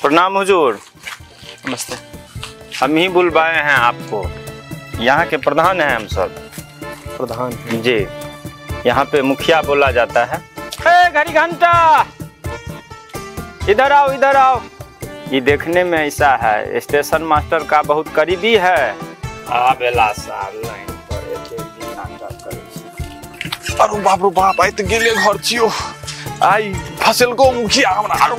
प्रणाम हुजूर। नमस्ते। हम ही बुलवाए हैं आपको, यहाँ के प्रधान हैं हम सब। प्रधान जी, यहाँ पे मुखिया बोला जाता है। ए घड़ी घंटा, इधर आओ इधर आओ। ये देखने में ऐसा है स्टेशन मास्टर का बहुत करीबी है। आ बेला साल लाइन पर एक एक दिन नाटक करे छै। अरे बाप रे बाप, आई तो गेले घर छियो, आई फसल को मुखिया हमरा आरू।